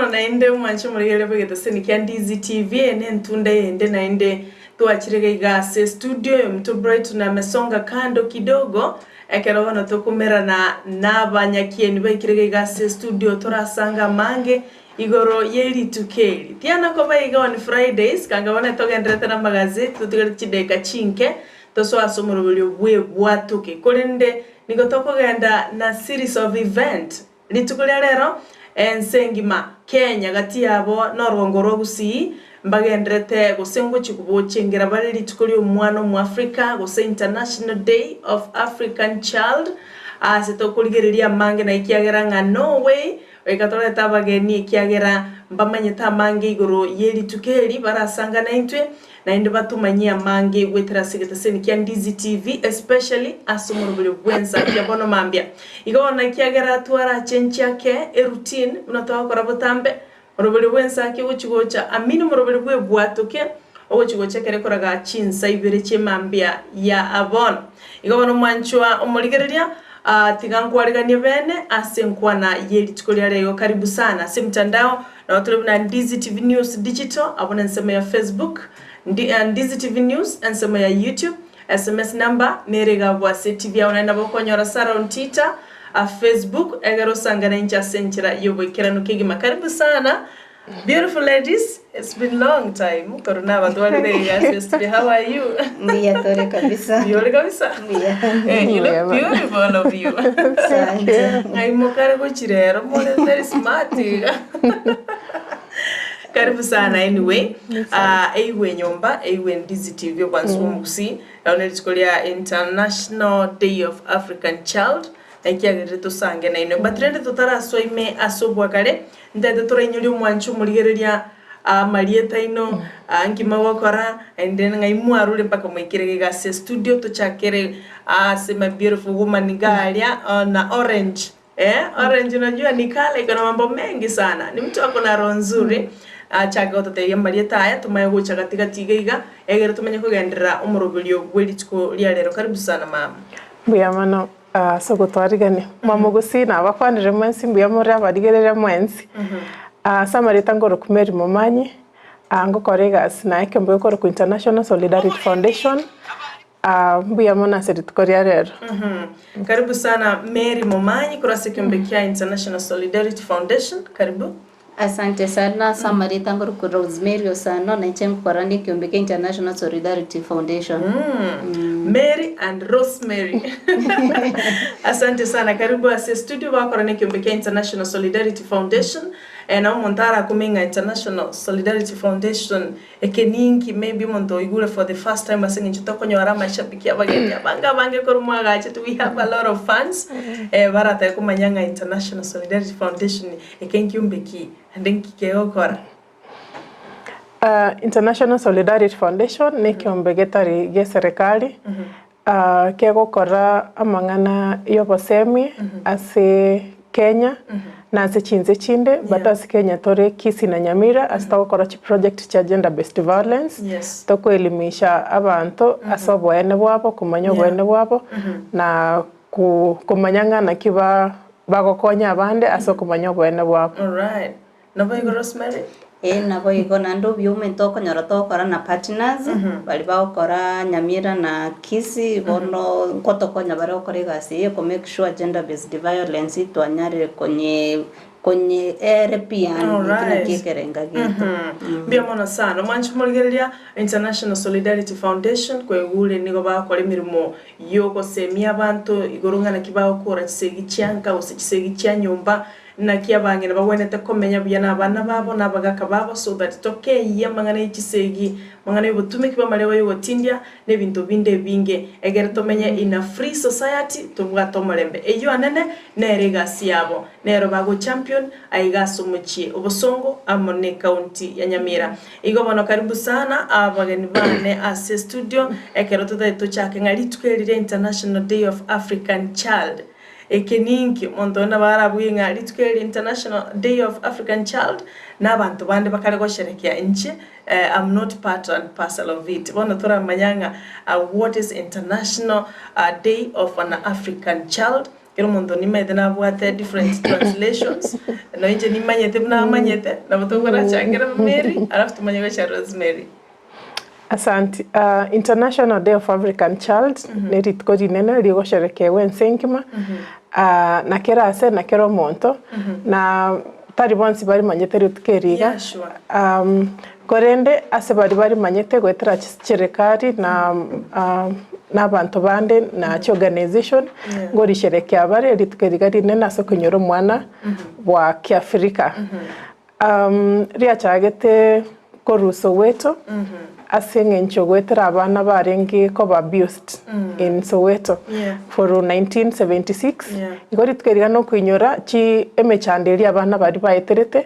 naende omwanche omorigereria bw'egeteseni kia Ndizi TV, eye nentunda eyende naende twachire iga iga ase estudio ya Ominto Brighton amesonga kando kidogo, ekero bono tokomerana nabanyakieni baikire iga iga ase estudio torasange amange igoro ye rituko eri. Tiana koba iga on Fridays, kanga bono togendererete namagazeti totigareti chidakika chinke tosoe ase omoroberio bw'ebwatoke, korende nigo tokogenda na series of event. Rituko ria rero, ense engima, Kenya, gati yabo na orogongo rwa Gusii, mbagenderete gose ngochia kobochengera bare rituko ri'omwana Omoafrika gose International Day of African Child ase tokorigereria amange na ekiagera ng'a no way goika torete abageni ekiagera mbamanyete amange igoro ye rituko eri barasangane intwe Naende batomanyie amange goetera ase egeteseni kia Ndizi TV especially ase omoroberio bwensa kia bono mambia. Igo bono ekiagera twarachenchia ake eroutine buna twagokora botambe, oroberio bwensa ake ogochi gocha amini omoroberio bwebwatoke ogochi gocha ekere koraga chinsa ibere chiemambia ya bono. Igo bono omwanchwa omorigereria tiga nkwariganie bene ase enkwana ye rituko ria rero. Karibu sana ase emtandao Nabo tore buna Ndizi TV News Digital abwo nensemo ya Facebook, Ndi, Ndizi TV News ensemo ya YouTube, SMS number nere iga abwo ase TV yao naende nabo okonyora Sarah Ontita a Facebook egere osangane inche ase enchera y'oboikeranu kegima. Karibu sana beautiful ladies, it's been long time korwa nabatwarire iga ase studio. How are you? Mbuya tore kabisa. Mbuya ore kabisa? Mbuya. Eh, you look beautiful all of you. Asante. Ng'ai mokare gochi rero more very smart iga. Karibu sana anyway. Ah, eigwe enyomba, eigwe Ndizi TV obwansu bwa omogusii. Rero ne rituko ria International Day of African Child. Ekiagerire tosange nainwe. But rende totarasoa ime ase obwakare, ntete torainyorie omwancho omorigereria amarieta aino, nki mogokora, and then ng'ai mwarure mpaka mwaikire iga ase estudio tochakere ase my beautiful woman iga aria na orange eh, orange unajua ni colour iko na mambo mengi sana, ni mtu ako na roho nzuri, achake gototebia amarieta aya tomanye gocha gati gati iga iga, egere tomanye kogenderera omoroberio bwe rituko ria rero. Karibu sana mama. Mbuya mono. Ase ogotwarigania mwamogusii nabakwanire mwensi mbuya more abarigereria mwensi. Ase amarieta ngoroku Mary Momanyi, ngokora egasi naye ekembo gekorokwa International Solidarity Foundation, mbuya mono ase rituko ria rero. Karibu sana Mary Momanyi korwa ase ekeombe kia International Solidarity Foundation, karibu. Asante sana ase amarieta ngorokwa Rosemary Osano, na inche ngokora nekiombe kia International Solidarity Foundation. Mary and Rosemary. Asante sana karibu ase studio bakora nekiombe kia International Solidarity Foundation. Eh, na omonto arakome ng'a International Solidarity Foundation eke ninki maybe omonto oigure for the first time ase eng'encho tokonyora amashabiki abageni abange abange korwa mwagachete we have a lot of fans eh, baratake komanya ng'a International Solidarity Foundation Eke nkiombe ki, naende nki kegokora? International Solidarity Foundation nekiombe getari gie serikali kegokora amang'ana y'obosemi ase Kenya na ase chinse chinde but ase Kenya tore Kisii na Nyamira ase togokora chiproject chia gender based violence tokoelimisha abanto ase oboene bwabo komanya oboene bwabo na komanya ng'a naki ba Bagokonya abande ase okomanya oboene bwabo. Alright. Naboigo Rosemary? Ee naboigo naende obuya omonto okonyora togokora na partners baria bagokora Nyamira na Kisii bono nkotokonya bare gokora egasi eye ko make sure gender based violence twanyarire konye konye ere pi yaani eki naki Alright. ekerenga giaito. Mbuya mono sana. Omwanchi morigereria International Solidarity Foundation kwaigure nigo bagokora emeremo y'ogosemia abanto igoro ng'a naki bagokora chisegi chia nka gose chisegi chia nyomba, naki abang'ina bagwenerete komenya buya nabana babo na abagaka babo so that tokeyie amang'ana ye chisegi, amang'ana y'obotumeki bw'amariogo y'ogotindia, na ebinto binde ebinge, egere tomenye in a free society tobwate omorembe. Eyio anene nere egasi yabo, nero bago champion aiga ase omochie obosongo amo ne county ya Nyamira. Igo bono karibu sana abageni bane ase studio ekero totagete tochake ng'a rituko eri ria International Day of African Child. Eke ninki? Omonto onde nabo arabue ng'a rituko eri International Day of African Child na abanto bande bakare gosherekea inche am not part and parcel of it. Bono toramanya ng'a what is International Day of an African Child? Kera omonto nimaete nabwate different translations, nonya inche nimanyete buna amanyete, nabo tokorachakera Mary alafu tomanye gochia Rosemary. Asanti. International Day of African Child ne rituko rinene rigosherekewa ense engima, na kera ase na kera omonto, na tari bonsi barimanyete rituko eri iga, Yeah, sure. korende ase baria barimanyete goetera chiserikari na na abanto bande na chiorganization, Yeah. ngorisherekea bare rituko eri iga rinene ase okonyora omwana bwa kiafrika. Riachagete korwa Soweto ase eng'encho goetera abana barenge koba abused in Soweto for 1976. Igo rituko eriga nokoinyora chi emechando eria abana baria baeterete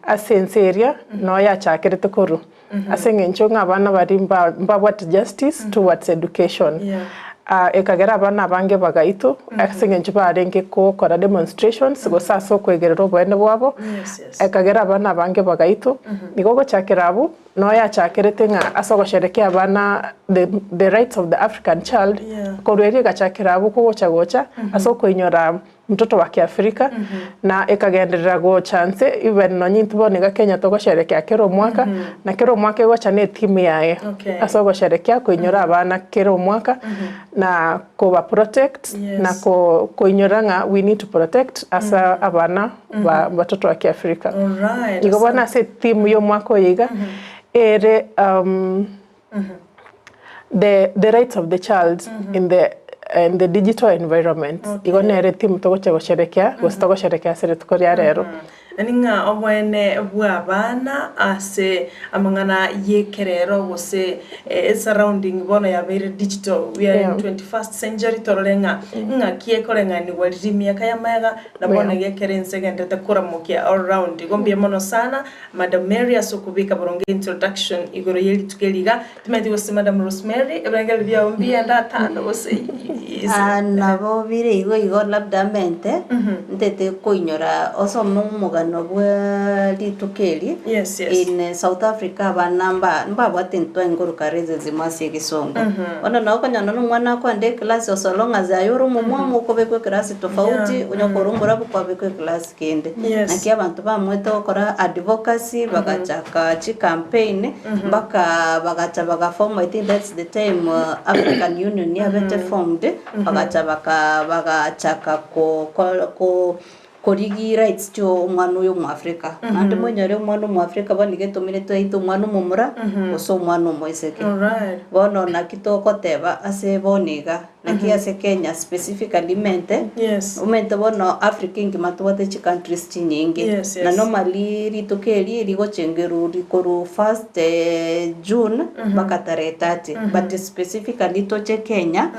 ase ense eria noo yachakerete korwa. Ase eng'encho ng'a abana baria mbabwate justice towards education. Ekagera abana abange bagaitwa ase eng'encho barenge gokora demonstrations gose ase okoegerera oboene bwabo, ekagera abana abange bagaitwa. Igo ogochakera abwo, noo yachakerete ng'a ase ogosherekea abana the the rights of the African child, korwa erio egachakera abwo kogocha gocha ase okoinyora mtoto wa kiafrika, na ekagenderera gocha nse even nonye intwe bono iga Kenya togosherekea kera omwaka, na kera omwaka egocha ne etheme yaye ase ogosherekea koinyora abana kera omwaka na koba protect na ko koinyora ng'a we need to protect ase abana ba batoto wa kiafrika. Igo bono ase etheme ya omwaka oyo iga, ere the the rights of the child in the in the digital environment igo nere theme togochia gosherekea gose togosherekea ase rituko ria rero. Yaani ng'a oboene bw'abana ase amang'ana y'ekerero gose esurrounding bono yabeire digital, we are in 21st century torore ng'a ng'aki ekoreng'anigwa riria emiaka y'amaega na bono iga ekero ense egenderete koramokia all round. Igo mbuya mono sana Madam Mary ase okobeka boronge introduction igoro ye rituko eri iga, timanyeti gose Madam Rosemary ebirengererio biao mbiende atano gose is Ah, nabo bire igo igo labda amente, ntete koinyora osome omogano bwa rituko eri, Yes, yes. in South Africa abana mba mbabwate intwe nkoroka racism ase egesongo. Bono nabo okonyora nonye omwana akoenda eclass so long as aye ore omomwamu okobekwa eclass tofauti, Yeah, onye kore omorabu kwabekwa eclass. kende. Yes. Naki abanto bamoete gokora advocacy, bagachaka chicampaign, mpaka bagacha bagaform I think that's the time African Union yabete formed, bagacha baka bagachaka ko ko ko korigia rights chia omwana oyo omoafrika. Naende monyore omwana omoafrika bono iga etomire twaita omwana omomura, gose omwana omoiseke. Alright. Bono naki togoteba ase bono iga. Naki ase Kenya specifically mente, Yes. omanyete bono Africa engima tobwate chicountries chinyinge. Yes, Na yes. normally rituko eri rigochengerwa korwa first June mpaka tarehe 30 but specifically toche Kenya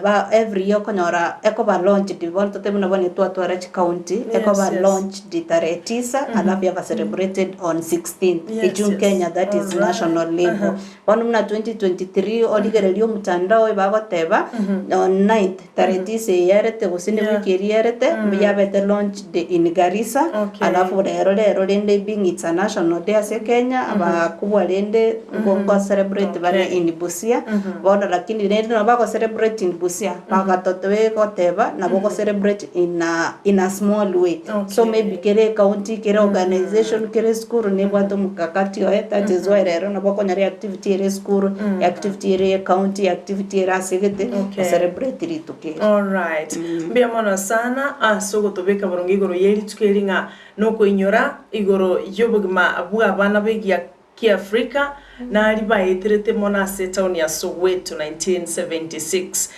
ba every year okonyora ekoba launched bono totebe buna bono twatwara chicounty Yes, ekoba yes. launched tarehe tisa alafu yaba celebrated on 16th Yes, echio yes. Kenya that is Alright. national level. Bono buna 2023 origererie omotandao ebagoteba on 9th tarehe tisa eye yarete gose ne Yeah. wiki eria yarete yabete launched in Garissa Okay. alafu rero rero rende being it's a national day ase Kenya abakubwa rende ngo ngo celebrate bare Okay. in Busia bono lakini rende nabo bago celebrate in Busia bagatote begoteba nabo go celebrate in a in a small way so Okay. maybe kere ecounty kere organization kere esukuru nebwate omokakati oye that is why rero nabo okonyora eactivity ere esukuru eactivity ere ecounty eactivity ere ase egete Okay. gocelebrate rituko eri. Alright. Mbuya mono sana ase ogotobeka boronge igoro ye rituko eri ng'a nokoinyora igoro y'obogima bw'abana b'egiaka Kiafrika, nari baeterete mono ase etaoni ya Soweto 1976.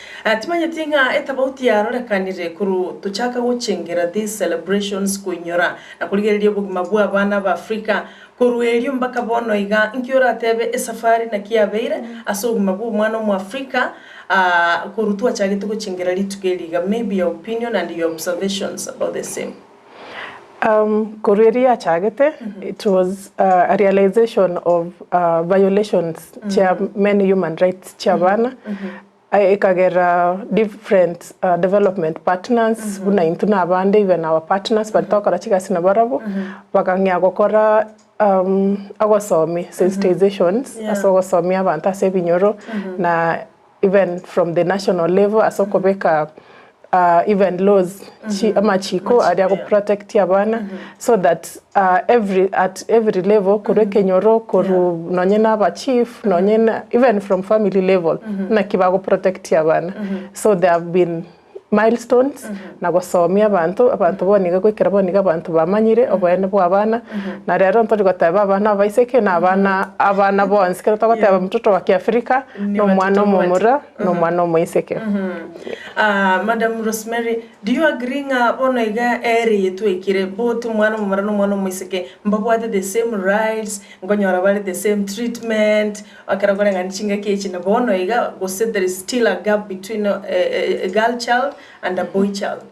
Timanyeti ng'a etabauti yarorekanire korwa tochaka gochengera these celebrations koinyora na korigereria obogima bwa abana ab'Afrika korwa erio mpaka bono iga. Nki oratebe esafari naki yabeire ase obogima bwa omwana omoafrika korwa twachagete gochengera rituko eri iga? Maybe your opinion and your observations about the same. Korwa eria yachagete, it was a realization of violations chia many human rights chia abana, ekagera different development partners buna intwe na abande even our partners baria togokora chigasi nabarabwo, bakang'ea gokora ogosomia sensitizations ase ogosomia abanto ase ebinyoro na even from the national level ase okobeka. even laws chi amachiko aria ago protect abana so that every at every level korwa ekenyoro korwa nonye na aba chief nonye na even from family level naki bago protect abana so there have been milestones na gosomia abanto, abanto bono iga goikera bono iga abanto bamanyire oboene bwa abana na rero ntori goteba abana abaiseke na abana abana bonsi ekero togoteba mtoto wa kiafrika Ni na omwana batoto bwati. omomura na omwana omoiseke. Ah, Madam Rosemary, do you agree ng'a bono iga ere eye twekire, both omwana omomura na omwana omoiseke mbabwate the same rights, nkonyora bare the same treatment, ekero koreng'ana chingaki echi na bono iga, gose there is still a gap between a girl child and a boy child?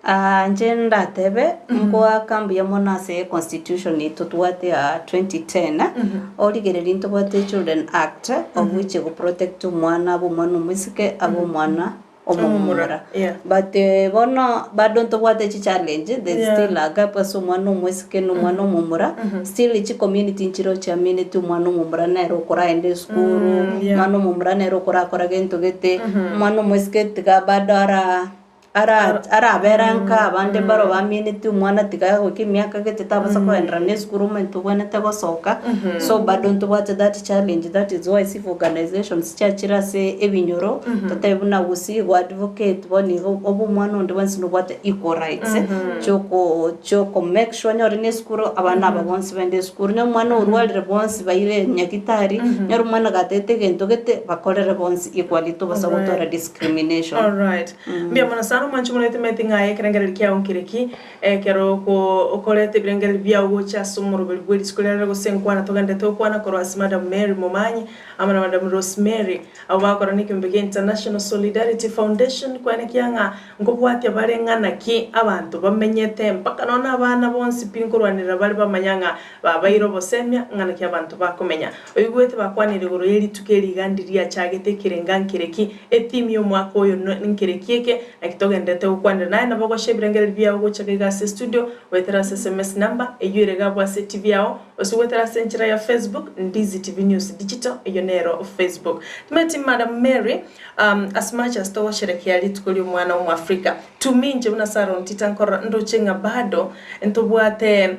Aa inche ndatebe, nkoaka mbuya mono ase constitution totwate ya 2010, origereria ntobwate Children Act, of which ego protect omwana abe omwana omoiseke abe omwana omomura. But bono bado ntobwate chichallenge, there is still a gap ase omwana omoiseke na omwana omomura, still chicommunity nchire chiamineti omwana omomura nere okoraenda esukuru, omwana omomura nere okorakora gento gete, omwana omoiseke tiga bado ara Ara arabere nka abande mbaro baamineti omwana tiga agoika emiaka gete tabasa koenderera na esukuru omonto obwenerete gosoka, so bado ntobwate that challenge that is why civic organizations chiachire ase ebinyoro, totebe buna gusii go advocate bono igo obe omwana onde bwensi nobwate equal rights chioko chioko make sure onyore na esukuru abana aba bonsi baende esukuru, onye omwana orwarire bonsi baire nyagitari, onyore omwana gatete egento gete bakorere bonsi equally tobasa gotwara discrimination. Alright. Mbuya mono sana omwanchi mono oitemeti ng'a aye ekerengererio kiao nkere ki, ekero oko okoreta ebirengererio biao gocha ase omoroberi bwe rituko riarero gose enkwana togenderete gokwana korwa ase Madam Mary Momanyi amo na Madam Rosemary abwo bagokora na ekeombe gia International Solidarity Foundation koenekia ng'a nkobwatia bare ng'a naki abanto bamenyete mpaka nonya na abana bonsi pi nkorwanerera bare bamanya ng'a babaire obosemia ng'a naki abanto bakomenya. Oigwete bakwanire igoro ye rituko eri iga ndiriachagete ekerenga nkereki, Etheme y'omwaka oyo nkereki eke, naki togenderete gokwanera. Naye nabo ogosha ebirengererio biao gochaka iga ase estudio, goetera ase sms number, eyio ere iga abwo ase TV yao, gose goetera ase enchera ya Facebook, Ndizi TV News Digital, eyio nero Facebook. Timanyeti Madam Mary, as much as togosherekea rituko ri'omwana omwafrika, to me inche buna Sarah Ontita nkorora ndoche ng'a bado ntobwate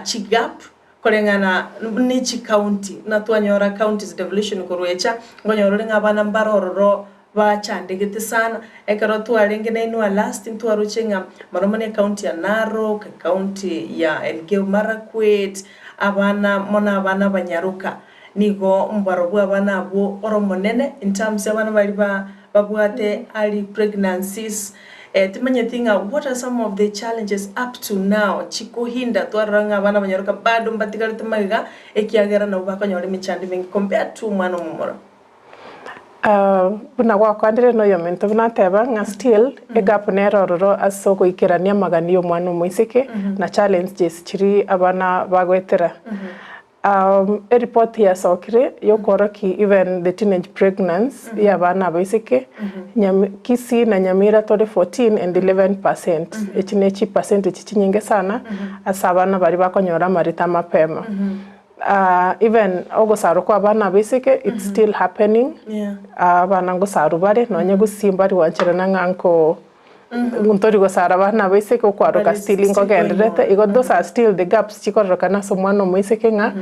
chigap Koreng'ana ne chikaunti, buna twanyora counties devolution korwa echa, nkonyora ore ng'a abana mbare ororo bachandegete sana. Ekero twarenge nainwe last ntwaroche ng'a mono mono ecounty ya Narok, ecounty ya Elgeyo Marakwet, abana mono abana abanyaroka nigo mbarobwo abana abwo ore omonene in terms ya abana baria ba babwate early pregnancies. Timanyeti ng'a what are some of the challenges up to now chikohinda twarora ng'a abana abanyaroka bado mbatigarete magega ekiagera nabwo bakonyora emechando emenge compared to omwana omomura. Buna gwakwanire noyominto buna ateba ng'a still egap nere ororo ase ogoikerania amagani ya omwana omoiseke na challenges chiria abana bagoetera. Eripoti yasokire yokworokia even the teenage pregnancy ya abana abaiseke, Kisii na Nyamira tore 14 and 11 percent. Echi ne chi percentage chinyinge sana ase abana baria bakonyora amarita mapema. Even ogosarwa kwa abana abaiseke it's still happening, abana ngosarwa bare nonye gusii mbari gwancherana ng'a nko Ntori gosara abana abaiseke okwaroka still nkogendererete igo those are still the gaps chikororokana ase omwana omoiseke ng'a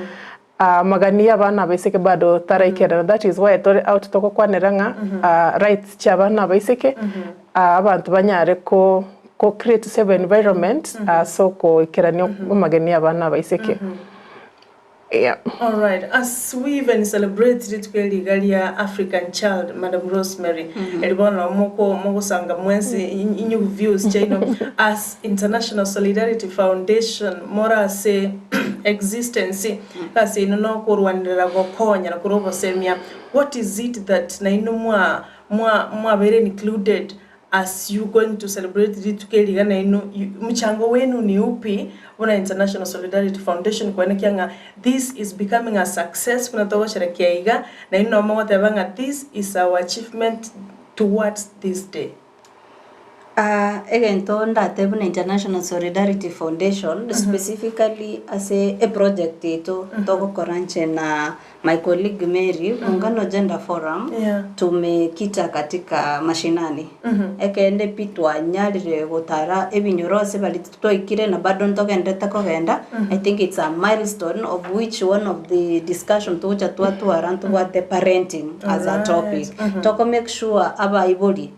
amagani ya abana abaiseke bado taraikerana that is why tore out togokwanera ng'a rights chia abana abaiseke abanto banyare ko ko create safe environment ase okoikerania amageni ya abana abaiseke. Yeah. Alright, as we even celebrate rituko eri iga ria African Child, Madam Rosemary, eri bono nabo moko mogosanga mwensi inyu views chiaino as International Solidarity Foundation more ase existence ase inwe nokorwanerera gokonya na korwa obosemia, what is it that nainwe mwa mwa mwabeire included As you going to celebrate rituko eri iga nainwe mchango wenu ni upi buna International Solidarity Foundation koenekia ng'a this is becoming a success buna togosherekea iga nainwe nabo mogoteba ng'a this is our achievement towards this day. Egento ndatebe buna International Solidarity Foundation specifically ase eproject yaito togokora inche na my colleague Mary, Muungano Gender Forum, tumekita katika mashinani. Ekeene pi twanyarire gotara ebinyoro ase baria twaikire na bado ntogenderete kogenda, I think it's a milestone of which one of the discussion togocha twatwara ntobwate parenting as a topic. Toko make sure abaibori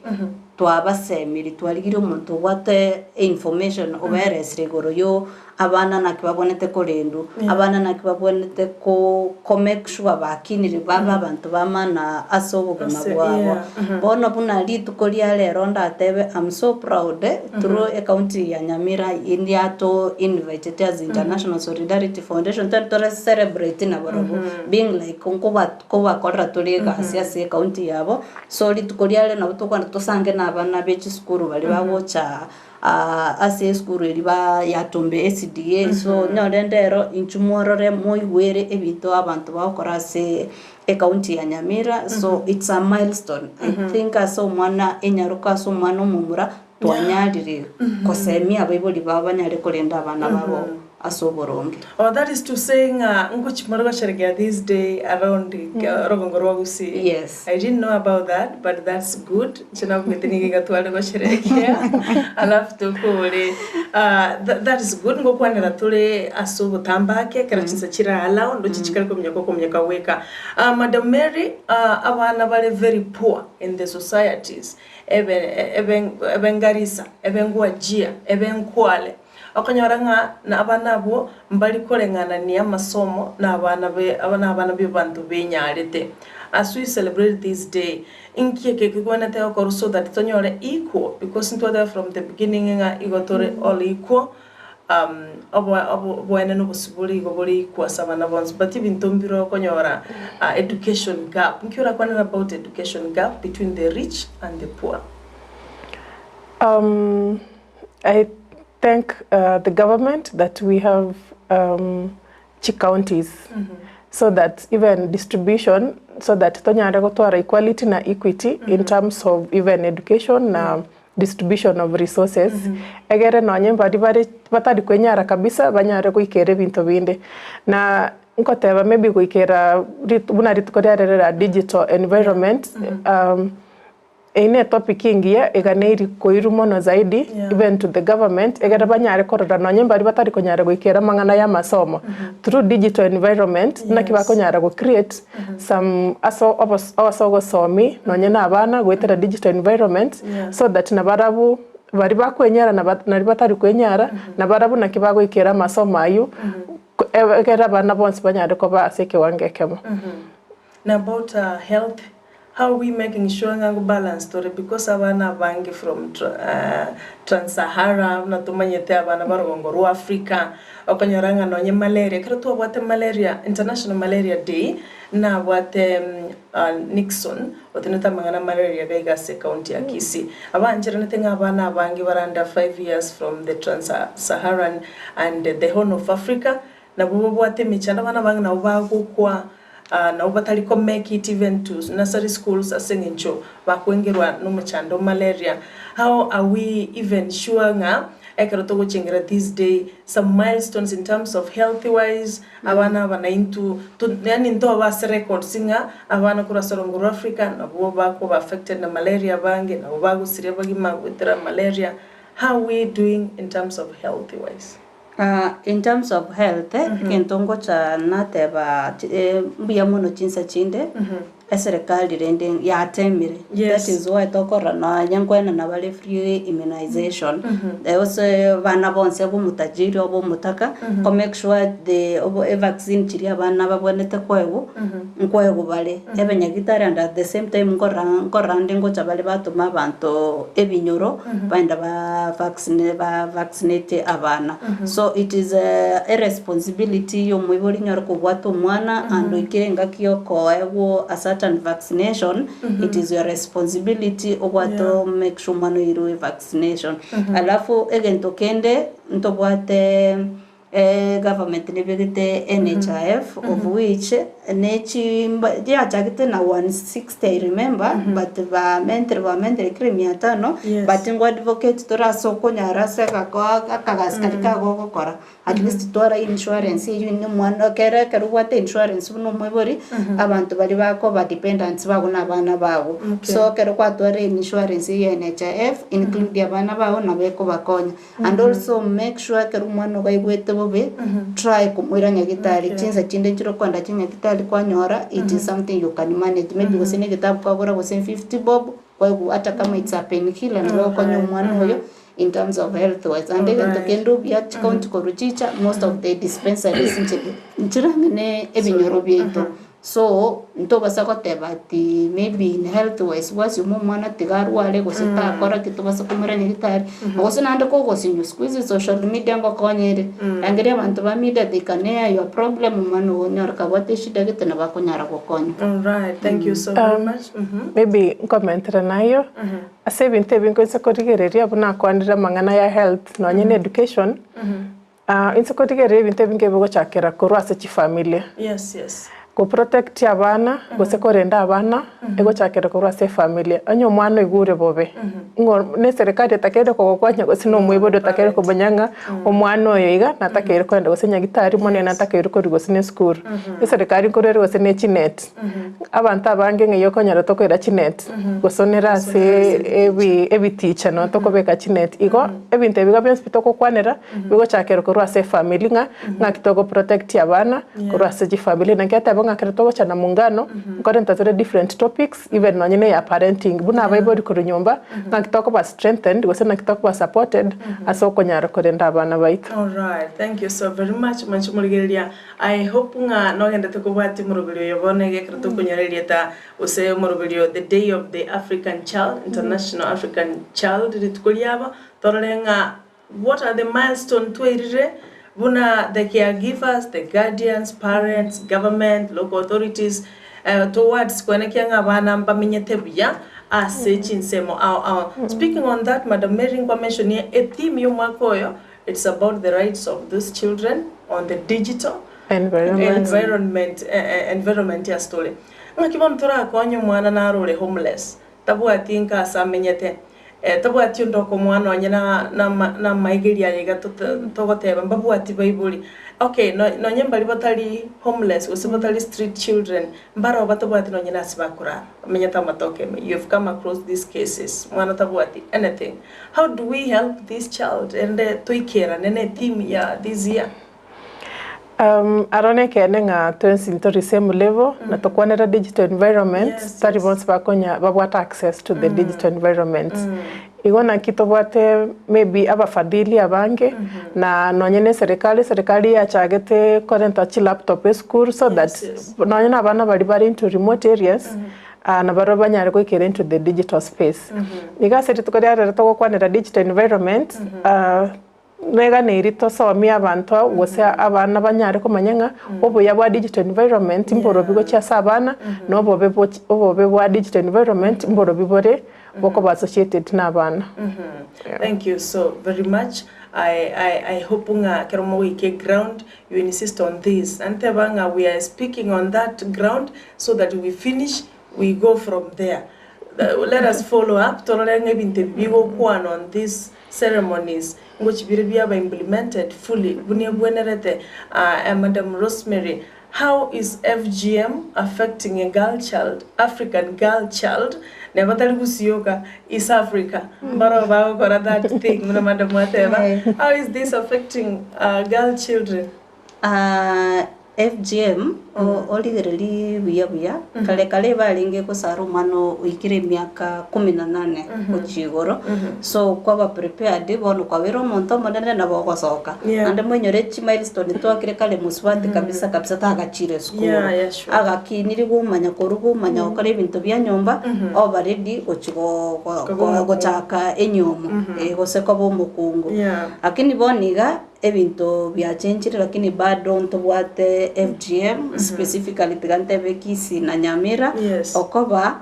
Twabasemiri, twarigirie omonto obwate information obaeresire igoro yo abana naki babwenerete korendwa, abana naki babwenerete ko ko make sure bakinire babe abanto ba maana ase obogima Ase- bwabo. yeah, Bono buna rituko ria rero ndatebe am so proud through ecounty ya Nyamira indiato invitete as International Solidarity Foundation twari tore celebrate nabarobwo being like nkoba Nkobakorera tore egasi ase ecounty yabo, so rituko riare nabo tokogenda tosange na abana be chisukuru baria bagocha ase esukuru eria ba ya Tombe SDA, so nyore ndero inchuo mworore moigwere ebinto abanto bagokora ase ecounty ya Nyamira, so it's a milestone I think ase omwana enyaroka ase omwana omomura Twanyarire gosemia abaibori babo banyare korenda abana babo ase oboronge. Oh, that is to say ng'a ngochi more gosherekea this day around orogongo rwa Gusii. Yes. I didn't know about that but that's good. Inche nabwete nigo iga tware gosherekea alafu tokore. Ah, that is good ngokwanera tore ase obotambake ekero chinsa chire allow ndoche chikare kominyoka okominyoka gweka. Ah, Madam Mary, ah, abana bare very poor in the societies ebe ebe ebe ngarisa, ebe ngwajia, ebe nkwale. Okonyora ng'a na abana abwo mbari koreng'anania amasomo na abana be na abana b'ebanto benyarete. As we celebrate this day, inki eke kegwenerete gokorwa so that tonyore equal because ntwateba from the beginning ng'a igo tore all equal, Oboene na obosibore igo bore equal ase abana bonsi but ebinto mbire okonyora education gap. Nki orakwanere about education gap between the rich and the poor? I thank the government that we have chi counties so that even distribution so that tonyare gotwara equality na equity in terms of even education na distribution of resources egere nonye mbaria bare batari kwenyara kabisa banyare goikera ebinto binde. Na nkoteba maybe goikera rit buna rituko riarere ria digital environment Eyio ne topic engiya eganeirie koirwa mono zaidi even to the government egere banyare korora nonye mbaria batari konyara goikera amang'ana ya amasomo through digital environment naki bakonyara go create some ase obos ase ogosomi nonye na abana goetera digital environment so that nabarabwo baria bakwenyara na naria batari kwenyara nabarabwo naki bagoikera amasomo aywo egere abana bonsi banyare koba ase ekewango ekemo. Na about health, how are we making sure ng'a ngo balance tore because abana abange from trans Sahara buna tomanyete abana ba rogongo rwa Africa, okonyora ng'a nonye malaria, ekero twabwate malaria, international malaria day, nabwate Nixon otenete amang'ana a malaria iga iga ase ecounty ya Kisii. Abancheranete ng'a abana abange bare under 5 years from the trans Saharan and the horn of Africa, Nabwo babwate emechando, abana abange nabo bagokwa, nabo batari ko make it even to nursery schools ase eng'encho bakwengerwa nomochando o malaria. How are we even sure ng'a ekero togochengera this day some milestones in terms of health wise, abana aba naintwe to yaani ntobe ase records ng'a abana korwa ase orongo rwa Africa nabwo bakoba affected na malaria abange, nabo bagosiria abagima goetera malaria, how are we doing in terms of health wise? In terms of health, egento ngocha nateba mbuya mono chinsa chinde, eserekari rende yatemire, that is why tokorora nonya nkoenana bare free immunization, gose abana bonsi abe omotajiri obe omotaka, ko make sure the evaccine chiria abana babwenerete koegwa, nkoegwa bare, ebe nyagitari and at the same time nkorora nkorora ande ngocha bare batoma abanto ebinyoro, baenda ba vaccine ba vaccinate abana. So it is a responsibility ya omoibori nyore kobwata omwana and oikire engaki ya okoegwa a certain vaccination, it is your responsibility obwate o make sure omwana oirwe vaccination. Alafu egento kende ntobwate. Egovernment nebegete NHIF of which ne chimba yachagete na 160 I remember but bamentire bamentire kera mia tano but ngo advocate tore ase okonyara ase agako akagasi karia kagogokora at least twara insurance eywo ine omwana ekere ekero obwate insurance buna omoibori abanto baria bakoba dependants bago na abana bago. So ekero kwatwarire insurance eye ya NHIF include abana bago nabo ekobakonya. And also make sure ekero omwana ogo aigwete bobe, try komoira nyagitari, chinsa chinde nchire okoenda chinyagitari kwanyora it is something you can manage, maybe gose na egetabu kwagora gose 50 bob, kwaigwa ata kama it's a pain killer nabo egokonya omwana oyo in terms of health wise. Naende egento kende obuya chikaunti korwa chicha most of the dispensaries nchire nchire ang'e na ebinyoro biaito. So, ntobasa goteba ati maybe in health wise gwasiuma omwana tiga arware gose takora ki tobasa komoira nyagitari, gose naende kogosinywa siku hizi social media ngokonya ere, rangeria abanto ba media they can air your problem omwana ogo onyore kabwate eshida gete nabo akonyara gokonya. Alright, thank you so very much. Maybe nkomentere nayo, ase ebinto ebi nkoisa korigereria buna akwanire amang'ana ya health nonye na education, Inse korigereria ebinto ebinge bigochakera korwa ase chifamilia. Yes, yes. Go protect abana gose korenda abana egochakera korwa ase efamilia. Onye omwana oigure bobe, ng'o ne eserekari etakeire kogokonya gose na omoibori otakeire komanya ng'a omwana oyo iga natakeire kogenda gose nyagitari, omwana oyo natakeire korwa gose na esukuru. Eserekari nkorwa ere gose ne chinet, abanto abange ng'ai okonyora tokoira chinet, gosonera ase ebi ebiticha noo tokobeka chinet. Igo ebinto ebi iga bionsi pi togokwanera. Bigochakera korwa ase efamiri ng'a ng'aki togo protect abana korwa ase chifamiri. Naki ateba ng'a ekero togocha na mungano, nkorenta tore different topics even nonye na eya parenting buna abaibori korwa nyomba ng'aki tokoba strengthened gose naki tokoba supported ase okonyara korenda abana baito. Alright, thank you so very much mwanche morigereria. I hope ng'a nogendete kobwatia omoroberi oyo bono iga ekero tokonyora erieta gose omoroberi o the day of the African child, International African Child rituko riabo, torore ng'a What are the milestone twairire buna the caregivers, the guardians, parents, government, local authorities towards koenekia ng'a abana mbamenyete buya ase chinsemo ao ao. Speaking on that Madam Mary nkwa mentionie e theme ya omwaka oyo it's about the rights of those children on the digital Environment. environment environment ase tore. Ng'aki bono torakonye omwana naro ore homeless Tabwati inka ase amenyete, tabwati onde okomoa nonye namaigerio aya iga togoteba mbabwati baibori. Okay, nonye mbaria batari homeless gose batari street children, mbaroo batabwati nonye na ase bakorara, bamenyete amatoke ime. You have come across these cases, mwana tabwati anything. How do we help this child erinde toikerane ne theme ya this year? Aro nekeene ng'a twensi ntori same level na tokwanera digital environment Yes, tari yes. bonsi bakonya babwate access to the digital environment. Igo naki tobwate maybe abafadhili abange na nonye na eserikali, eserikali yachagete korenta chilaptop esukuru so that Yes, yes. nonye na abana baria bare into remote areas nabarabwo banyare goikera into the digital space. Iga ase rituko ria rero togokwanera digital environment Neganeiri tosomie abanto gose abana banyare komanya ng'a obuya bwa digital environment mborobi gochia ase abana, na obobe bochi obobe bwa digital environment mborobi bore bokoba associated na abana. Thank you so very much. I, I, I hope ng'a ekero mogoika eground you insist on this. Naende teba ng'a we are speaking on that ground so that we finish we go from there. Let us follow up torore ng'a ebinto ebi bigokwana on this ceremonies ngochi bire biaba implemented fully buna ebwenerete. Madam Rosemary, how is FGM affecting a girl child, African girl child, neba tari gusioka East Africa mbaro bagokora that thing buna madam ateba, how is this affecting girl children? FGM, origererie buya buya, kare kare ebarenge gosara omwana oikire emiaka kumi na nane gochia igoro, so kwaba prepared bono kwabeire omonto omonene nabo ogosoka. Naende moinyore chimilestone twakire kare mosubati kabisa kabisa tagachire esukuru. Agakiniri gomanya koruga omanya gokora ebinto bia nyomba, oba ready gochia go- go- go- gochaka enyomo, gose koba omokungu. Lakini bono iga. Ebinto biachenchire lakini bado ntobwate FGM specifically tiga ntebe Kisii na Nyamira Yes. okoba.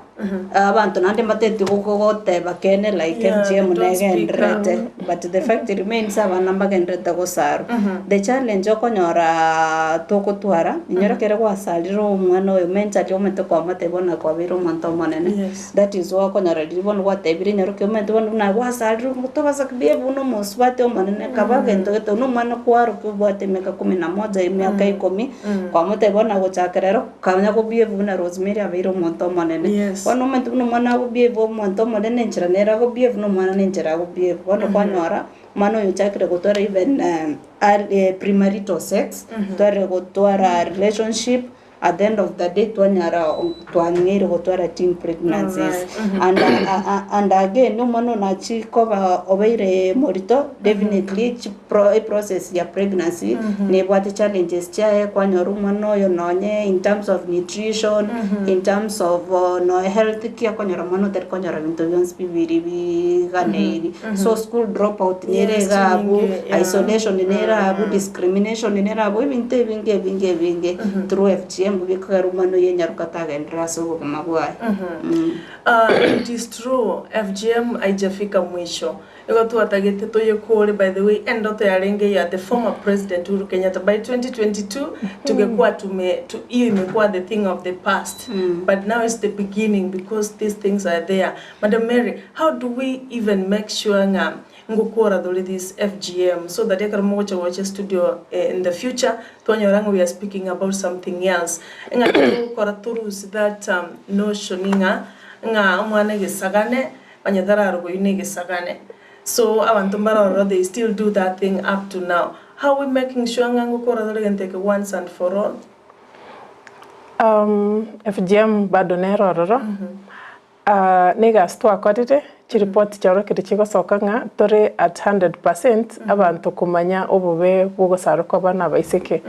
Abanto naende mbateti goteba kene like Yeah, FGM they don't speak negendererete but the fact remains abana mbagendererete gosarwa. The challenge okonyoraa togotwara, inyora ekere gwasarire omwana oyo mentally omanyete kwamotebia bono kwabeire omonto omonene. Yes. That is why okonyora riria bono gwatebire inyora ki omanyete bono buna gwasarire tobasa kobehave buna omosubati omonene kaba egento gete buna omwana kwarokia obwate emiaka kumi na moja emiaka ikomi, kwamotebia bono gochakera ero Kanya gobehave buna Rosemary abeire omonto omonene. Yes. Bono omanyete buna omwana agobehave omonto omonene enchera nere agobehave na omwana nenchera agobehave. Bono kwanyora, omwana oyo ochakire gotwara even early premarital sex, twarire gotwara relationship, at the end of the day twanyara twang'eire gotwara teen pregnancies. And and again omwana oyo nachie koba obeire morito, definitely chi. Pro eprocess ya pregnancy nebwate challenges chiaye kwanyora omwana oyo nonye in terms of nutrition, in terms of noe health ki okonyora omwana otari konyora binto bionsi pi biri biganeiri. So school drop out nere Yes, iga abwo, chinyinge, yeah. isolation nere abwo, discrimination nere abwo, ebinto ebinge ebinge ebinge through FGM bikogera omwana oyo enyaroka tagenderera ase obogima bwaye. It is true FGM haijafika mwisho. Nigo twatagete toyekore by the way endoto yarenge ya the former president Uhuru Kenyatta by 2022 tugekwa tume tu hiyo imekuwa the thing of the past but now it's the beginning because these things are there. Madam Mary how do we even make sure ng'a ngokora tore this FGM so that ekero mogocha gocha studio in the future twanyora ng'a we are speaking about something else ng'a togokora to lose that notion ng'a ng'a omwana egesagane Onye tararogoywe negesagane. So abanto mbare ororo they still do that thing up to now. How we making sure ng'a ngokora tore gento eke once and for all? FGM bado nere ororo, negasi twakorire, chiripoti chiaorokire chigosoka ng'a tore at 100% abanto komanya obobe bw'ogosarwa kwa abana abaiseke.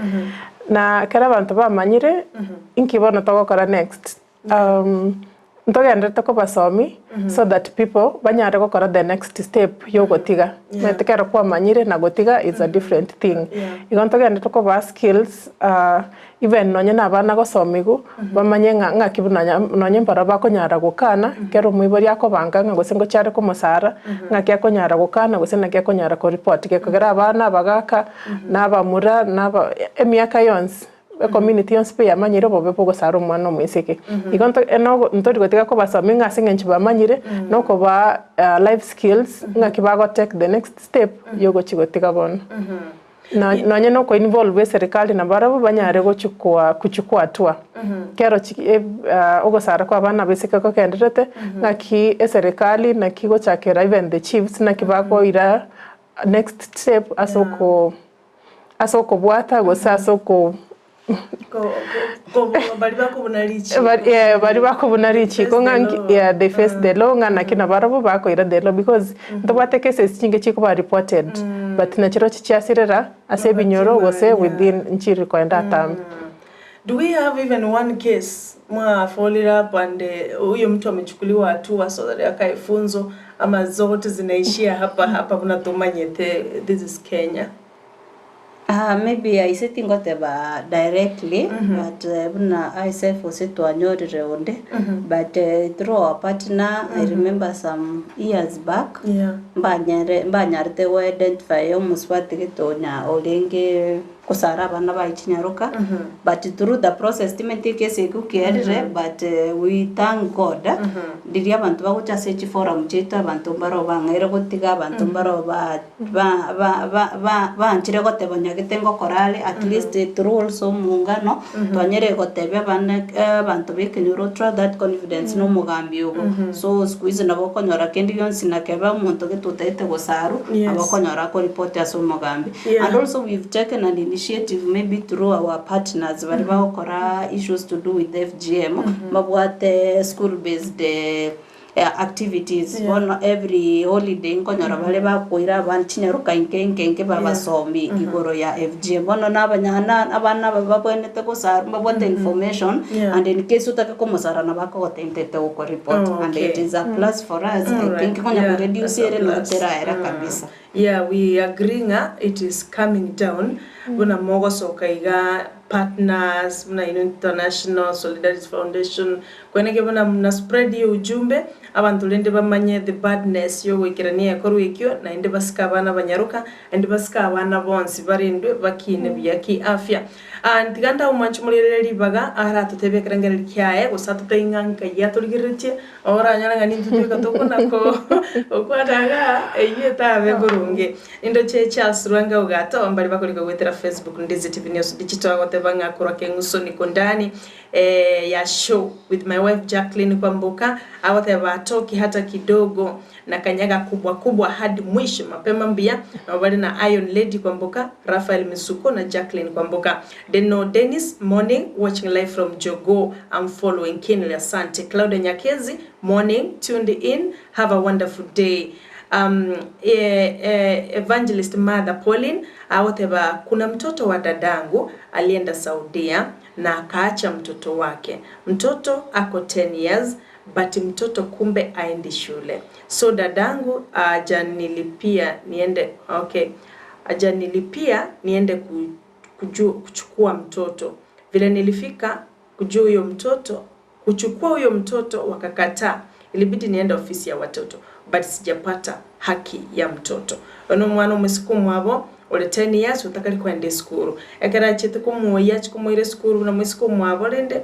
Na ekero abanto bamanyire, inki bono togokora next? Ntogenderete kobasomi so that people banyare gokora the next step yogotiga. Omanyete ekero kwamanyire na gotiga is a different thing. Igo ntogenderete kobaa skills even nonye na abana gosomigwa bamanye ng'a ng'aki buna nonye mbarabwo bakonyara gokana ekero omoibori akobanga ng'a gose ngochia are komosara ng'aki akonyara gokana gose naki akonyara koripoti gekogera abana abagaka na abamura na aba emiaka yonsi. Ecommunity yonsi pi yamanyire obobe bw'ogosara omwana omoiseke. Igo nto enogo ntori gotiga kobasomia ng'a ase eng'encho bamanyire, na okobaa life skills ng'aki bago take the next step yogochia gotiga bono. No nonye na oko involve eserikali nabarabwo banyare gochukua kuchukua hatua. Kero chi ogosara kwa abana abaiseke kogendererete, ng'aki eserikali naki gochakera even the chiefs naki bakoira next step ase oko. Ase okobwata gose ase oko Baria bakobuna richiko. Yeah, baria bakobuna richiko ng'a nki yeah, they face the law ng'a naki nabarabwo bakoira the law because ntobwate cases chinge chikoba reported but nachirochio chiasirera ase ebinyoro gose within nchiri koenda atambe. Do we have even one case mwa followed up and huyo mtu amechukuliwa hatua so that akae funzo ama zote zinaishia hapa hapa buna tomanyete this is Kenya. Ah, maybe aise tingoteba directly but buna aise gose twanyorire onde but through our partner I remember some years back Yeah. mbanyare mbanyarete go identify omosubati gete onya orenge Gosara abana baye chinyaroka but through the process timanyeti ekesi ekio kierire but we thank God riria abanto bagocha ase chiforum chiaito abanto mbaro bang'aire gotiga abanto mbaro ba ba ba ba ba baanchire goteba nyagete ngokora are at least through also omongano twanyare gotebia abana abanto ba ekenyoro through that confidence na omogambi obo so siku hizi nabo okonyora kende gionsi nakeba omonto gete otagete gosarwa nabo okonyora akoripoti ase omogambi. Yeah. And also we've taken an initiative maybe through our partners baria bagokora issues to do with FGM, mbabwate school based activities Yeah. bono every holiday nkonyora bare bakoira abana chinyaroka inke inke inke babasomi igoro ya FGM. Bono na abanyana abana aba babwenerete gosarwa mbabwate information Yeah. and in case otake komosara nabo akogotentete gokoreport Oh, and it okay. is a plus for us I Alright. think konya Yeah, koreduce that's a ere plus. noteraera kabisa. Yeah we agree ng'a it is coming down buna mogosoka iga partners buna inwe International Solidarity Foundation kweneke buna muna spread ye ujumbe abanto rende bamanye the badness yogoikerania egekorwa ekio naende basike abana banyaroka naende basike abana bonsi barendwe bakine buya ki afya. Aa tiga ndaomwanche omorierere ribaga aratotebie ekerengererio kiaye gose atotebie ng'a nkai atorigereretie Oranyore ng'a nintwe tweka tokona gokwana igaa, eyio etabe boronge. Nindoche Charles Lwanga Ogato, mbaria bakorika goetera Facebook Ndizi TV News Digital agoteba ng'a korwa Keng'uso niko ndani ya show with my wife Jacqueline Kwamboka agoteba hatoki hata kidogo na kanyaga kubwa kubwa hadi mwisho mapema mbuya nabo bare na Iron Lady Kwamboka, Raphael Misuko na Jacqueline Kwamboka. Deno Dennis, morning, watching live from Jogoo, am following keenly asante. Claudia Nyakezi, morning, tuned in, have a wonderful day. Um, Evangelist Martha Pauline agoteba kuna mtoto wa dadangu alienda Saudia na akaacha mtoto wake, mtoto ako 10 years but mtoto kumbe aendi shule so dadangu ajanilipia niende okay ajanilipia niende ku, kuchukua mtoto vile nilifika kujua huyo mtoto kuchukua huyo mtoto wakakataa ilibidi niende ofisi ya watoto but sijapata haki ya mtoto ono omwana omosike omwabo ore 10 years otakari koenda esukuru ekero achete komoyia achia komoira esukuru buna moisike omwabo rende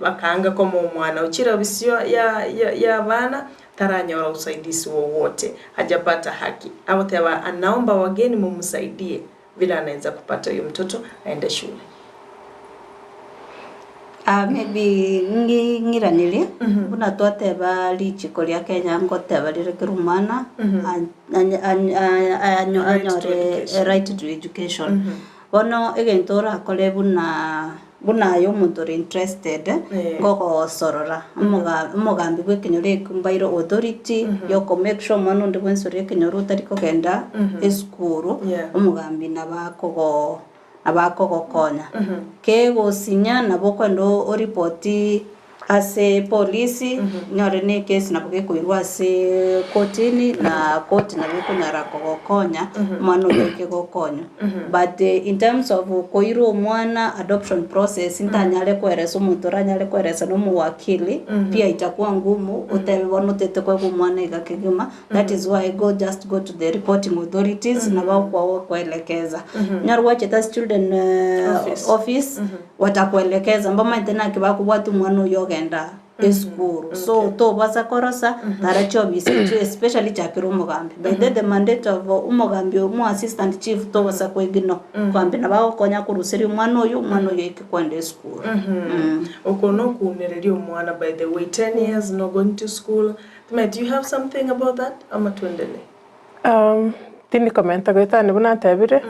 Bakaanga komoa omwana ochire obisio ya abana, taranyora usaidizi wowote, hajapata haki. Agoteba anaomba wageni mumsaidie vile anaeza kupata huyo mtoto aende shule. Ah, maybe ng'i ng'iranerie, buna twateba richiko ria Kenya ngoteba rire kera omwana anya- anya- anyo- Right to anyore education. right to education. Bono egento orakore buna buna aye omonto ore interested ngogosorora omoga omogambi bw'ekenyoro eke mbaire authority yoko make sure omwana onde bwensi ore ekenyoro otari kogenda esukuru omogambi nabo akogo nabo akogokonya. Kegosinya nabo okogenda oripoti Ase polisi, nyore nekesi nabo gekoirwa ase kotini, na koti nabo ekonyara kogokonya omwana oyio oike gokonywa. But in terms of koira omwana adoption process ntanyare koeresa omonto oranyare koeresa na omowakili, pia itakuwa ngumu otebe bono otete koegwa omwana iga kegima, that is why go just go to the reporting authorities nabo bagokoelekeza. Onyare gwachete ase children Office. office. Watakuelekeza, mbamaete naki bakobwata omwana oyio ogenda esukuru. So tobasa korosa tara chiofisi echio especially chakera omogambi. By the way the mandate of omogambi omo assistant chief tobasa koignore omogambi nabo agokonya koruseria omwana oyio, omwana oyio aike kwenda esukuru. Oko nokounereria omwana by the way, 10 years no going to school. Timanyeti you have something about that ama tuendelee? Tindi komenta goetania buna natebire,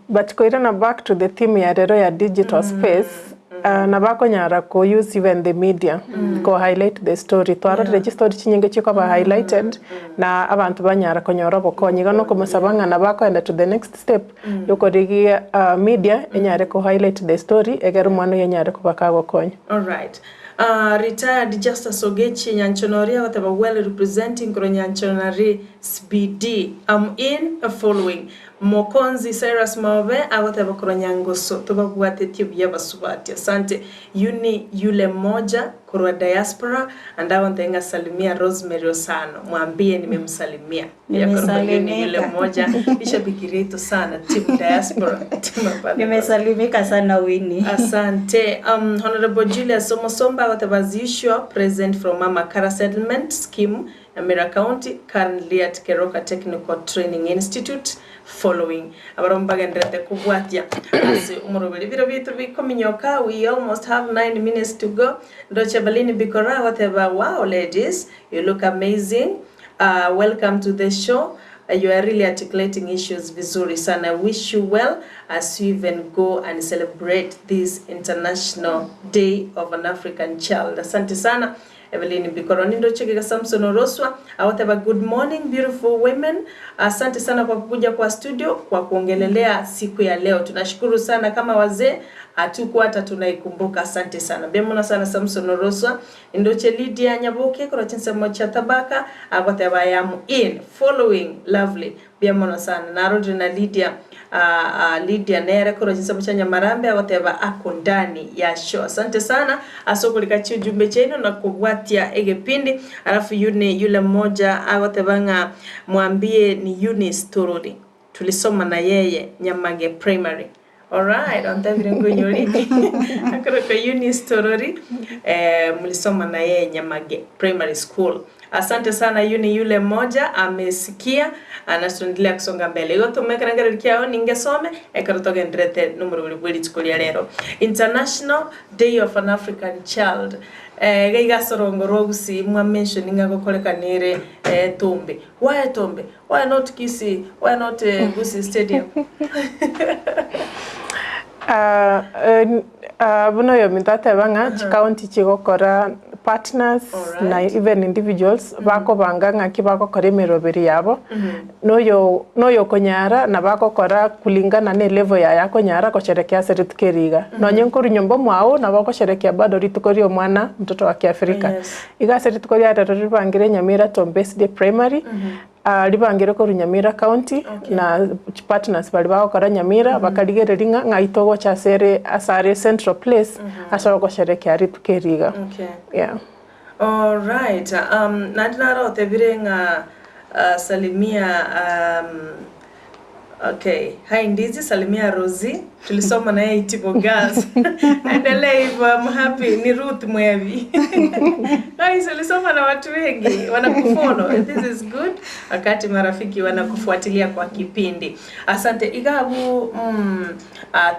but koirana back to the theme ya rero ya digital space, nabo akonyara ko use even the media ko highlight the story. Twarorire chistory chinyinge chikoba highlighted na abanto banyara konyora obokonyi. Igo nokomosaba ng'a nabo akoenda to the next step yokorigia media enyare ko highlight the story egere omwana oyio anyare koba kagokonya. Alright. Retired Justus Ogechi Nyanchonori agoteba well representing korwa Nyanchonari CBD am in following Mokonzi Cyrus Maobe agoteba korwa Nyangoso tobabwatetie buya basubati asante Yuni yule moja korwa diaspora and agontebia ng'a salimia Rosemary Osano mwambie nimemsalimia Yakorwa Yuni yule Nimesalimika. moja ishabiki rieto sana team diaspora team apana Nimesalimika sana Winnie. Asante. Honorable Julius Omosomba agoteba as usual present from Amakara Settlement Scheme Nyamira County, currently at Keroka Technical Training Institute following. Abarobwo mbagendererete kobwatia ase omoroberi biro biaito bikominyoka we almost have 9 minutes to go. Ndoche Evelyn Bikora agoteba wow ladies you look amazing welcome to the show you are really articulating issues vizuri sana I wish you well as you even go and celebrate this international day of an African child. Asante sana. Evelyn Bikoro nindoche iga Samson Oroswa agoteba good morning beautiful women asante sana kwa kukuja kwa studio kwa kuongelelea siku ya leo tunashukuru sana kama wazee hatukuwa hata tunaikumbuka asante sana mbuya mono sana Samson Oroswa nindoche Lydia Nyaboke korwa chinsemo chia Tabaka agoteba I am in following lovely. Mbuya mono sana. Narorire na Lydia, Lydia nere korwa chinsemo chia Nyamarambe agoteba ako ndani ya show. Asante sana ase okorika chiujumbe chiaino na kobwatia egepindi. Alafu Yuni yule mmoja agoteba ng'a mwambie ni Eunice Torori tulisoma na yeye Nyamage Primary. Alright, ontebire nkoinyori akorokwa Eunice Torori eh, mlisoma na yeye Nyamage Primary School. Asante sana Yuni yule mmoja amesikia na tunaendelea kusonga mbele. Igo tome ekerengererio kiao ningesome ekero togenderete nomorobori bwe rituko ria rero. International Day of an African Child. Eh, iga iga ase orongo rwa Gusii mwa mention ng'a gokorekana ere eh, Tombe. Why Tombe? Why not Kisii? Why not Gusii Stadium? Buna oyominto ateba ng'a chikaunti chigokora partners na even individuals bakobanga ng'aki bagokora emeroberi yabo, noyo noyokonyara nabo agokora kulingana na elevel yaye akonyara gosherekea ase rituko eri iga. Nonye nkorwa nyomba omwao nabo ogosherekea bado rituko ria omwana mtoto wa kiafrika. Iga ase rituko ria rero ribangire Nyamira Tom Base Day Primary, ribangire korwa Nyamira County na chipartners baria bagokora Nyamira bakarigereria ng'a ng'ai togocha ase ere ase are central place ase ogosherekea rituko eri iga. Yeah. Alright, naende naro otebire ng'a salimia Okay, hi Ndizi, salimia Rosie, tulisoma naye Itibo Girls. Endelea hivyo, I'm happy. Ni Ruth Mwevi. Guys, ulisoma na watu wengi wanakufollow. This is good. Wakati marafiki wanakufuatilia kwa kipindi. Asante. Igabu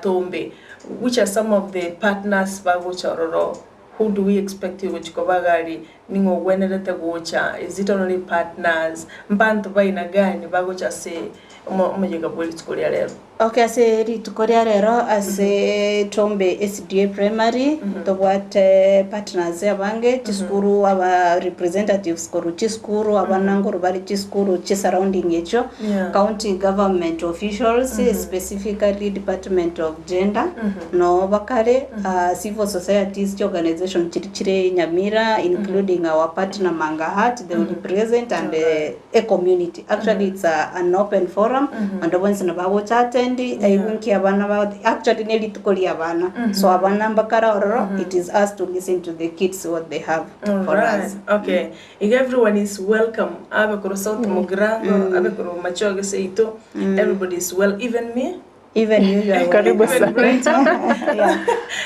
Tombe, which are some of the partners bagocha ororo? Who do we expect gochia koba gari? Ning'o ogwenerete gocha? Is it only partners? Mbanto baina gani bagocha ase omoyega bwe rituko ria rero? Okay, ase rituko ria rero ase Tombe SDA Primary tobwate partners abange chisukuru aba representatives korwa chisukuru abana nkorwa bare chisukuru chi surrounding echio county government officials specifically department of gender noo bakare civil societies chi organization chiria chire Nyamira including our partner Manga Heart they will be present and a community actually it's a, an open forum ande bonsi nabo bagocha attend aigwe nki abana ba actually ne rituko ria abana so abana mbakare ororo it is us to listen to the kids what they have for us. Okay. Iga everyone is welcome. Abe korwa South Mugirango, abe korwa Machoge seito. Everybody is well, even me. Even you, you are Karibu welcome. sana. Brighton.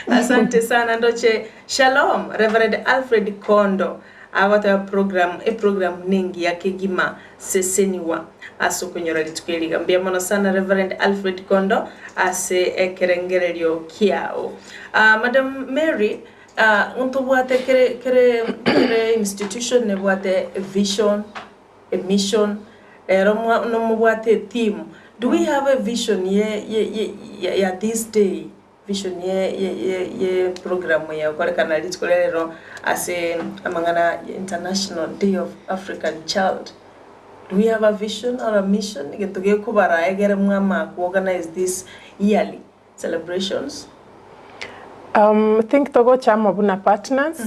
Asante sana ndoche. Shalom, Reverend Alfred Kondo. Agoteba program, eprogram nengiya kegima seseniwa ase okonyora rituko eri iga. Mbuya mono sana Reverend Alfred Kondo ase ekerengererio kiao. Ah, Madam Mary, ah, ntobwate kere kere kere institution nebwate vision, a mission, ero mwa nomobwate etheme. Do we have a vision ye ye ye ya ya this day, vision ye ye ye ye program eye egokorekana rituko ria rero ase amang'ana ya International Day of African Child? Do we have a vision or a mission egento gekobara egere mwama ku organize this yearly celebrations? I think togocha amo buna partners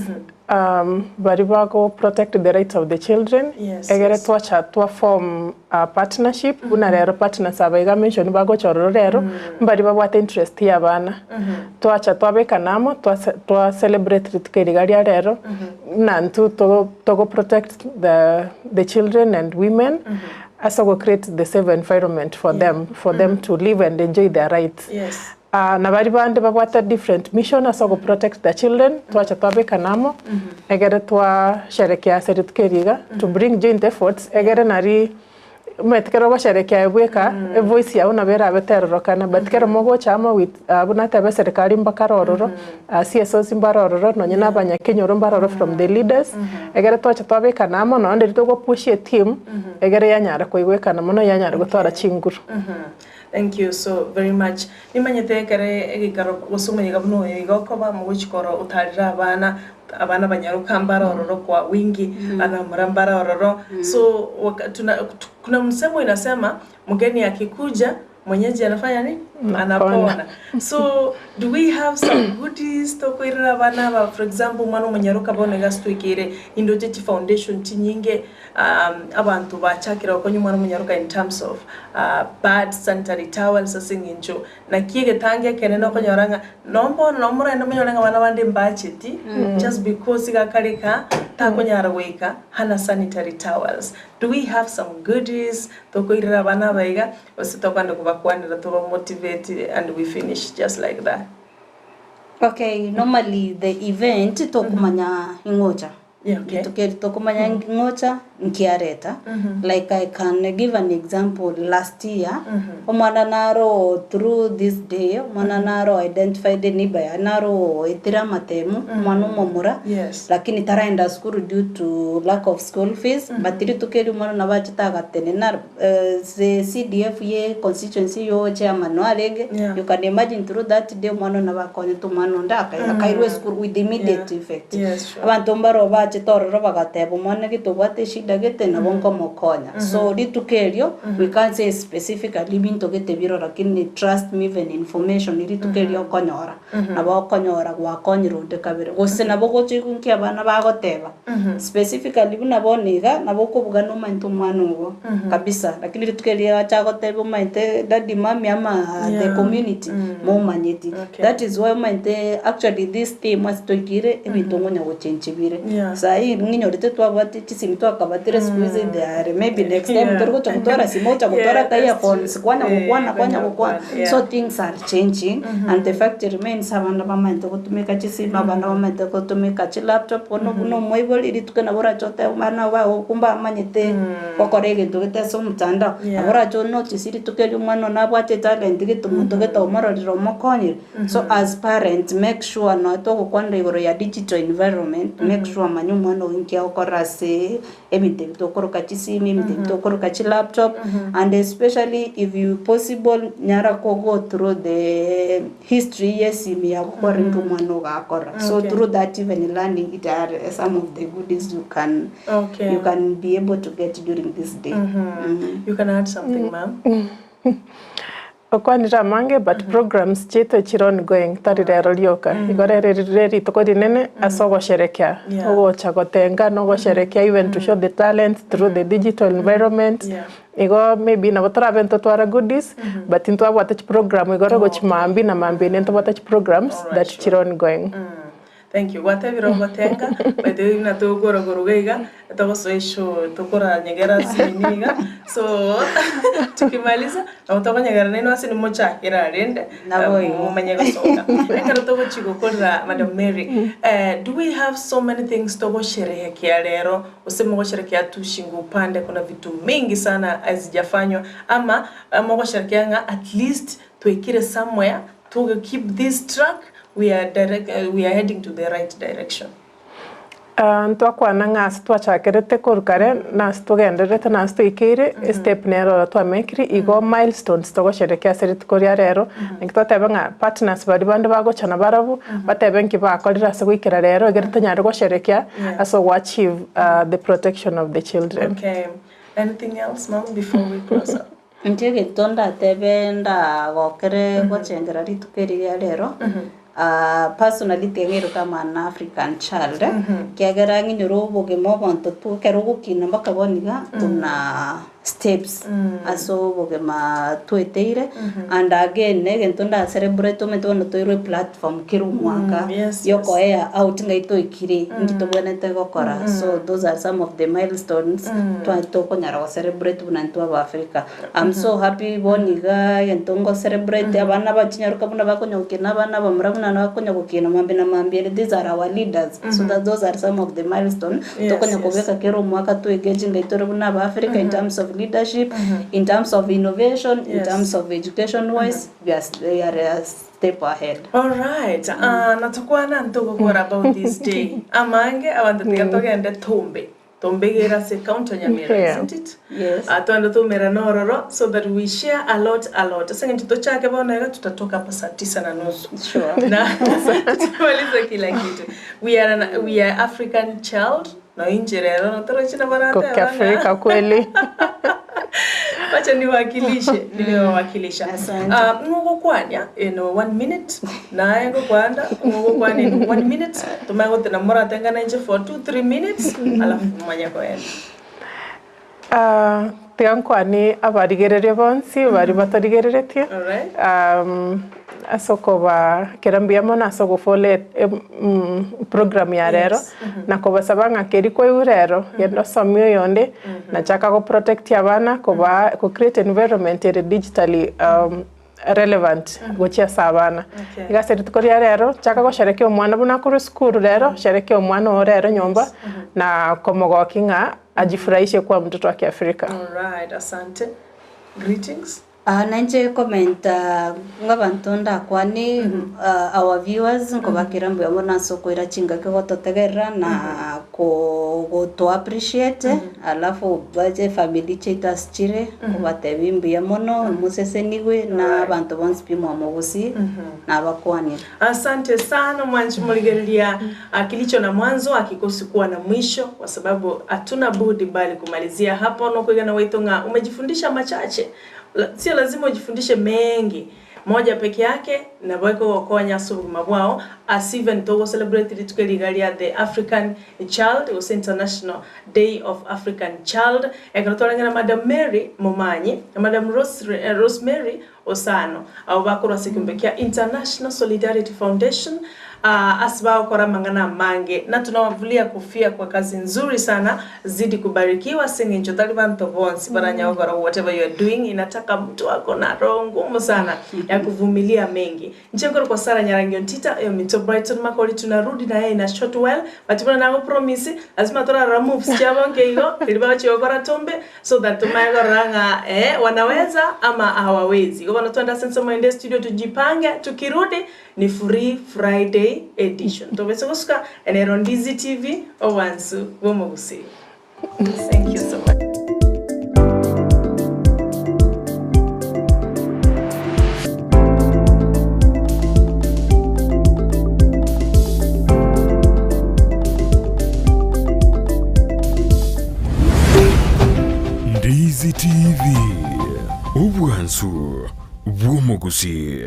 baria bago protect the rights of the children egere twacha twa form a partnership buna rero partners aba iga mention bagocha ororo rero mbari babwate interest ya abana twacha twabekana amo twa celebrate rituko eri iga ria rero buna intwe togo protect the children and women ase ogo create the safe environment for them for them to live and enjoy their rights. Na baria bande babwate different mission ase ogo protect the children, twacha twabekana amo, egere twasherekea ase rituko eri iga, to bring joint efforts, egere nari omanyete ekero ogosherekea aye bweka, evoice yago nabo erabe terorokana, but ekero mogocha amo with buna tebe eserekari mbakare ororo, CSOs mbare ororo, nonye na abanyakenyoro mbare ororo from the leaders, egere twacha twabekana amo, nonye riria togopush eteam, egere yanyara koigwekana mono, yanyara gotwara chinguru. Thank you so very much. Nimanyete ekere egeikaro gose omoyega buna oyo iga okoba mogochi korora otarire abana, abana banyaroka mbare ororo kwa wingi, abamura mbare ororo. So waka, tuna, kuna msemo inasema mgeni akikuja mwenyeji anafanya nini? Anapona. So do we have some goodies tokoirera abana aba for example omwana omonyaroka bono iga ase toikeire indoche chifoundation chinyinge abanto bachakire gokonya omwana omonyaroka in terms of bad sanitary towels ase eng'encho naki egetango ekenene okonyora ng'a no bono no morende monyore ng'a abana bande mbacheti just because iga akare ka takonyara goika hana sanitary towels. Do we have some goodies tokoirera abana aba iga Gose tokande kobakwanera toba motivate and we finish just like that. Okay, normally the event tokomanya ing'ocha. Yeah, okay. Rituko eri tokomanya ing'ocha nkiareta. Like I can give an example last year, omwana naro through this day, omwana naro identified neighbor yaye naro oetire amatemu, omwana omomura, Yes. lakini taraenda sukuru due to lack of school fees, but rituko erio omwana nabo achete agatenena Ase CDF ye constituency yo chairman arenge, Yeah. you can imagine through that day omwana one nabo akonyete omwana onde aka- akairwa esukuru with immediate effect. Yes, sure. Abanto mbaro bachete ororo bagateba omwana gete obwate eshida gete nabo nkomokonya. So rituko erio, we can't say specifically ebinto gete bire lakini trust me even information rituko erio okonyora, nabo okonyora gwakonyire onde kabere. Gose nabo ogocha oigwe nki abana bagoteba. Specifically buna bono iga, nabo okobuga nomaete omwana ogo kabisa, lakini rituko erio acha agotebia omaete daddy mummy ama the Yeah. community momanyeti. Okay. That is why omaete actually this theme ase toikire ebinto ngonya gochenchia bire. Yeah. Sahi ng'inyorete twabwate chisimi twakabatire siku hizi they are maybe next time Yeah. tori gocha gotwara simu ogocha gotwara Yeah, ata that's earphones true. kwanya Eh, gokwana kwanya kwanya gokwana. gokwana, yeah. So things are changing and the fact remains abana bamaete gotumeka chisimi abana bamaete gotumeka chilaptop bono buna omoibori rituko nabo orache otebe omwana bao kumbe amanyete gokora egento gete ase omotandao, Yeah. nabo orache o notice rituko erio omwana one nabwate etalent gete omonto gete omororire omokonyire. So as parents make sure nonya togokwanera igoro ya digital environment, make sure manya omwana ogo inki agokora ase ebinto ebi tokoroka chisimi, ebinto ebi tokoroka chilaptop, and especially if you possible nyara ko go through the history ye esimi yago kore inki omwana ogo agakora. So Okay. through that even learning it are some of the goodies you can Okay. you can be able to get during this day. Mm. You can add something, ma'am. Okwanire amange but programs chiaito chire ongoing tari rero rioka. Igo rero eri rire rituko rinene ase ogosherekea, Yeah. ogocha gotenga na ogosherekea even to show the talent through the digital environment. Yeah. Igo maybe nabo torabe ntotwara goodies but ntwabwate chiprogram igoro gochia maambia na maambia ende ntobwate chiprograms Alright, that sure. chire ongoing. Thank you. Gwatebire ogotenga, by the way buna togokora koruga iga, togosoa eshow tokoranyegera ase nini iga, so tukimaliza nabo tokonyegera nainwe ase nimochakere aria rende, Nabo igo. momanye gosoka. Ekero togochia gokorera Madam Mary, do we have so many things togosherehekea rero, gose mogosherekea tu shingo upande kuna vitu mingi sana hazijafanywa ama mogosherekea ng'a at least twaikire somewhere toge keep this track We are direct, we are heading to the right direction. Ntwakwana ng'a ase twachakerete korwa kare, na ase togendererete, na ase toikeire, estep nere oro twamekire, igo milestones togosherekea ase rituko ria rero, naki twateba ng'a partners baria bande bagocha nabarabwo, batebe nki bakorire ase goikera rero egere tonyare gosherekea ase ogo achieve the protection of the children. Okay. Anything else ma'am before we close up? Inche egento ndatebe ndagokere gochengera rituko eri ria rero, personally tiga ng'eire kama an African child, ekiagera ng'inyore obogima obonto tu ekero ogokina mpaka bono iga tuna steps ase obogima tweteire, and again egento nda celebrate omanyete bono toirwe eplatform kera omwaka Yes, ya yes. okoea out ng'ai toikire, inki tobwenerete gokora, so those are some of the milestones twa tokonyara go celebrate buna intwe Abafrika. I'm so happy bono iga egento ngo celebrate abana ba chinyaroka buna bakonya gokina abana abamura buna bakonya gokina mambia na mambia ere these are our leaders so that those are some of the milestone Yes, tokonya yes. kobeka kera omwaka to engage ng'a tore buna Abafrika in terms of leadership, in terms of innovation, in Yes. terms of education wise, we are we are a step ahead. Alright, ah, natokwana ntogokora about this day. Amange abanto tiga togende tombe. Tombe iga ere ase county ya Nyamira, Yeah. isn't it? Yes. Ah, twende toumerane ororo so that we share a lot a lot. Ase eng'encho tochake bono iga tutatoka hapa saa tisa na nusu. Sure. Na tutamaliza kila kitu. We are an, we are African child. No inche rero notoroche nabo Ko nateba ng'a kiafrika kweli. Wacha niwakilishe nimewawakilisha. Asante. Ah, ng'ogokwania in one minute naye ngokwanda ng'ogokwania in one minute tomanye gotena moratengana inche for 2 3 minutes alafu manye koenda. Ah, tiga nkwanie abarigereria bonsi baria batorigereretie Alright. Ase okoba kera mbuya mono ase ogofollow program ya rero na kobasaba ng'a keri kwaigwa rero genda osomie oyonde na chaka go protect abana kobaa go create environment ere digitally relevant gochia ase abana. Okay. Iga ase rituko ria rero chaka gosherekea omwana buna akorwa esukuru rero sherekea omwana oo rero nyomba na komogokia ng'a ajifurahishe kuwa mtoto wa kiafrika. Alright, asante. Greetings. Ah, nainche komenta ng'abanto ndakwane ah, our viewers nkobakera mbuya mono ase okoira chingaki gototegerera na ko goto appreciate alafu bache efamily chiaito ase chire kobatebia mbuya mono mosesenigwe na abanto bonsi pi mwamogusie nabakwanire. Asante sana mwanchi murigereria. Ah, kilicho na mwanzo hakikosi kuwa na mwisho, kwa sababu hatuna budi bali kumalizia hapo nokwigana waitu ng'a umejifundisha machache. Sio lazima ujifundishe mengi, moja peke yake nabo ekogokonya ase obogima bwao as even togo celebrate rituko eri iga ria the African Child gose International Day of African Child ekero twarenge na Madam Mary Momanyi na Madam Rose, Rosemary Osano abwo bakorwa ase ekeombe kia International Solidarity Foundation ase bagokora amang'ana amange na tunawavulia kofia kwa kazi nzuri sana zidi kubarikiwa ase eng'encho tari banto bonsi baranyare gokora whatever you are doing inataka mtu ako na roho ngumu sana ya kuvumilia mengi. Inche nkorokwa Sarah Nyarangi Ontita oyominto Brighton Makori tunarudi naye in a short while but buna nago promise lazima torarora moves chiabo nke igo riria bagochia gokora tombe so that tomanye korora ng'a eh wanaweza ama hawawezi. Igo bono twende ase ensemo ende studio tujipange tukirudi ni free Friday edition. Tobese gosuka ere Ndizi TV obwansu bw'omogusii. Thank you so much. Ndizi TV, obwansu bw'omogusii.